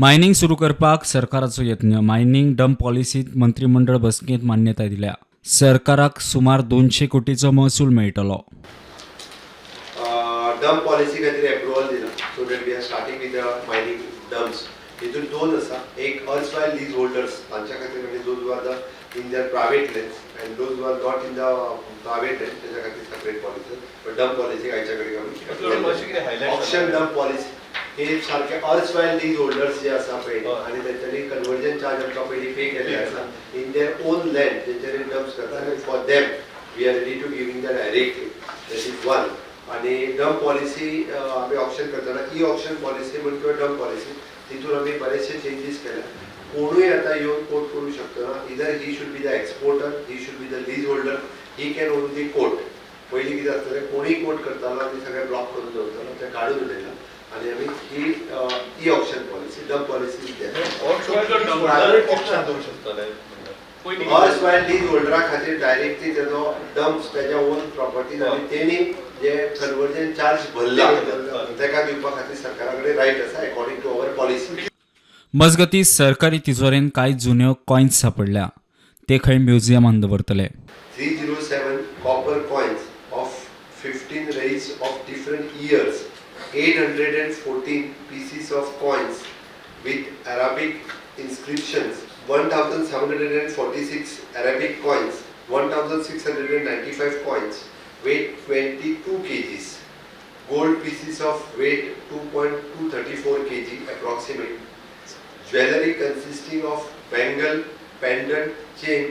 Mining सुरू करपाक सरकाराचो यत्न. मायनिंग डंप पॉलिसीत मंत्रिमंडळ बसकेंत मान्यताय दिल्या. सरकाराक सुमार 200 कोटीचो महसूल मेळटलो. डंप पॉलिसी खातीर एप्रुवल दिला, so that we are starting with the mining dumps. हितून दोन आसा. एक अर्स्टव्हायल लीज होल्डर्स तांच्या खातीर आनी those are the in their private lands and those are not in the private land, तेच्या खातीर separate policy. But dump policy आयच्या कडेन आमी ऑक्शन डंप पॉलिसी हे सारखे अर्स्टव्हायल लीज होल्डर्स जे आसा पळय आनी तेंच्यांनी कन्वर्जन चार्ज आमकां पयलीं पे केल्ले आसा इन their own land, तेंच्यांनी डम्प्स करता आनी for them we are ready to giving the directly. That is one. आणि डंप पॉलिसी आमी ऑक्शन करतना ई ऑक्शन पॉलिसी म्हण किंवा डंप पॉलिसी, तितून आमी बरेचसे चेंजीस केल्या. कोणूय आतां येवन कोट करूं शकतना. Either he should be the exporter, he should be the lease holder, he can only quote. पयलीं कितें आसतलें, कोणूय कोट करतालो आनी सगळें ब्लॉक करून दवरतालो. तें काडून उडयलां आनी आमी ही e auction policy, dump policy. Option करू शकतले. अर्स्टव्हायल लीज होल्डरा खातीर डायरेक्टली तेजो डम्प्स तेज्या ओन प्रॉपर्टीन आनी तेणी जे कन्वर्जन चार्ज भरला तेका दिवपा खातीर सरकारा कडेन रायट आसा अकॉर्डिंग टू our policy. मजगतीं, सरकारी तिजोरेन कांय जुन्यो कॉयन्स सापडल्या. ते खंय म्युझियमांत दवरतले. 307 copper coins of 15 reis of different years, 814 pieces of coins with Arabic inscriptions, 1746 Arabic coins, 1695 coins, weight 22 kgs, gold pieces of weight 2.234 kg approximate, jewelry consisting of bangle, pendant, chain,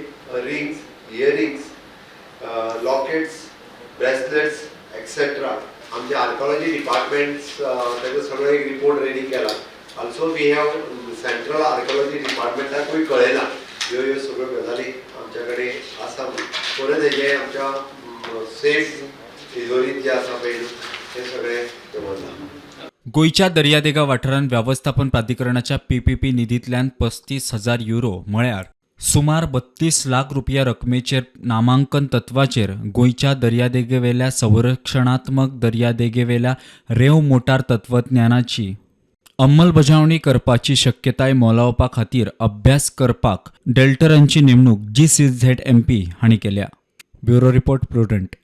rings, earrings, lockets, bracelets, etc. आमचे आर्कॉलॉजी departments तेजो सगळो एक report ready केला. Also we have central archaeology डिपार्टमेंटाकूय कळयला ह्यो ह्यो सगळ्यो गजाली आमच्या कडेन आसा म्हणून. परत हेजे आमच्या सेफ तिजोरीत जे आसा पळय न्हू, ते सगळें दवरलां. गोंयच्या दर्यादेगा वाठारांत वेवस्थापन प्राधिकरणाच्या पीपीपी निधींतल्यान 35,000 युरो म्हळ्यार सुमार 32 लाख रुपया रकमेचेर नामांकन तत्वाचेर गोंयच्या दर्यादेगेवेल्या संरक्षणात्मक दर्यादेगेवेल्या रेंव मोटार तत्वज्ञानाची अंमलबजावणी करपाची शक्यताय मोलावपा खातीर अभ्यास करपाक डेल्टरांची नेमणूक जीसीझेड एमपी हांणी केल्या. Bureau report, prudent.